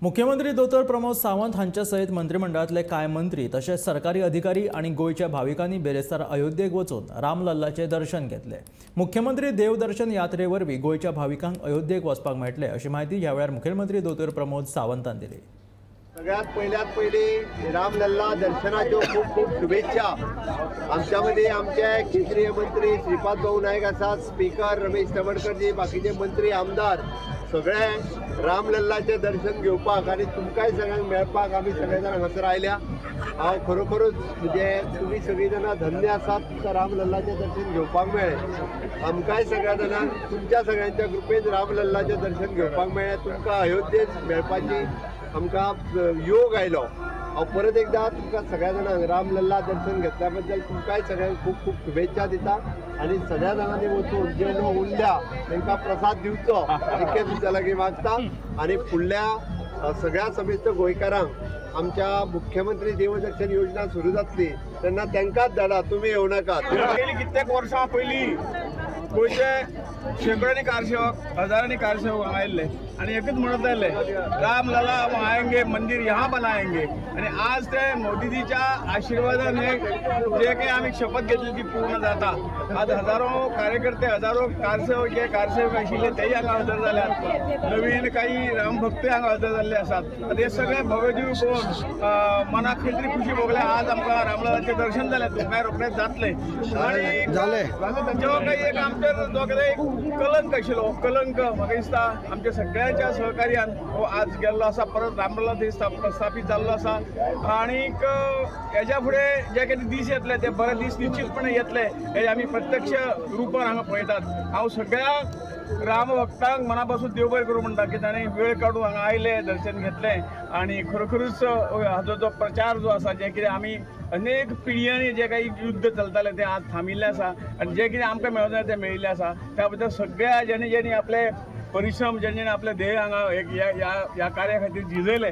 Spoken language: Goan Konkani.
मुख्यमंत्री दोतोर प्रमोद सावंत हांच्या सयत मंत्रिमंडळांतले कांय मंत्री तशेंच सरकारी अधिकारी आनी गोंयच्या भाविकांनी बेरेस्तार अयोध्येक वचून रामलल्लाचें दर्शन घेतलें. मुख्यमंत्री देवदर्शन यात्रे वरवीं गोंयच्या भाविकांक अयोध्येक वचपाक मेळटलें अशी म्हायती ह्या वेळार मुखेलमंत्री दोतोर प्रमोद सावंतान दिली. सगळ्यात पयल्यात पयली रामलल्ला दर्शनाच्यो खूब खूब शुभेच्छा. आमच्यामध्ये आमचे केंद्रीय मंत्री श्रीपाद भाऊ नायक आसात, स्पीकर रमेश तवडकरजी, बाकीचे मंत्री आमदार सगळे रामलल्लाचें दर्शन घेवपाक आनी तुमकांय सगळ्यांक मेळपाक आमी सगळे जाण हांगासर आयल्या. हांव खरोखरूच म्हणजे तुमी सगळीं जाणां धन्य आसात, तुमकां रामलल्लाचें दर्शन घेवपाक मेळ्ळें. आमकांय सगळ्या जाणांक तुमच्या सगळ्यांच्या कृपेन रामलल्लाचें दर्शन घेवपाक मेळ्ळें. तुमकां अयोध्येत मेळपाची आमकां योग आयलो. हांव परत एकदा तुमकां सगळ्या जाणांक रामलल्ला दर्शन घेतल्या बद्दल तुमकांय सगळ्यांक खूब खूब शुभेच्छा दिता आनी सगळ्या जाणांनी वचून जे लोक उरल्या तांकां प्रसाद दिवचो इतकें तुमच्या लागीं मागता. आनी फुडल्या सगळ्या समेस्त गोंयकारांक आमच्या मुख्यमंत्री देवदर्शन योजना सुरू जातली तेन्ना तांकांच धाडा, तुमी येवं नाकात. कित्येक वर्सां पयलीं गोंयचे शेंकड्यांनी कारसेवक, हजारांनी कारसेवक हांगा आयिल्ले आनी एकूच म्हणत आयिल्ले, रामलला हम आएंगे, मंदिर यहाँ बनाएंगे. आनी आज ते मोदीजीच्या आशिर्वादान हे जे काही आमी शपथ घेतली ती पूर्ण जाता. आज हजारो कार्यकर्ते, हजारो कारसेवक जे कारसेवक आशिल्ले तेय हांगा हजर जाल्यात. नवीन काही रामभक्त हांगा हजर जाल्ले आसात. हे सगळे भव्यजीव पळोवन मनाक खंय तरी खुशी भोगल्या. आज आमकां रामललाचें दर्शन जालें, तुमकां रोखडेंच जातलें. आनी जो काही एक आमचेर जो कितें कलंक आशिल्लो कलंक म्हाका दिसता आमच्या सगळ्यांच्या सहकार्यान हो आज गेल्लो आसा. परत रामलला थंय स्थापीत जाल्लो आसा. आनीक हेज्या फुडें जे कितें दीस येतले ते बरे दीस निश्चितपणे येतले हे आमी प्रत्यक्ष रुपान हांगा पळयतात. हांव सगळ्या रामभक्तांक मना पासून देव बरें करूं म्हणटा की ताणें वेळ काडून हांगा आयले, दर्शन घेतलें आनी खरोखरूच हाजो जो प्रचार जो आसा, जें कितें आमी अनेक पिळग्यांनी जे काही युद्ध चलतालें तें आज थांबिल्लें आसा आनी जें कितें आमकां मेळना तें मेळिल्लें आसा. त्या बद्दल सगळ्या ज्यांनी ज्यांनी आपले परिश्रम, ज्यांनी ज्यांनी आपले ध्येय हांगा ह्या कार्या खातीर झिजयले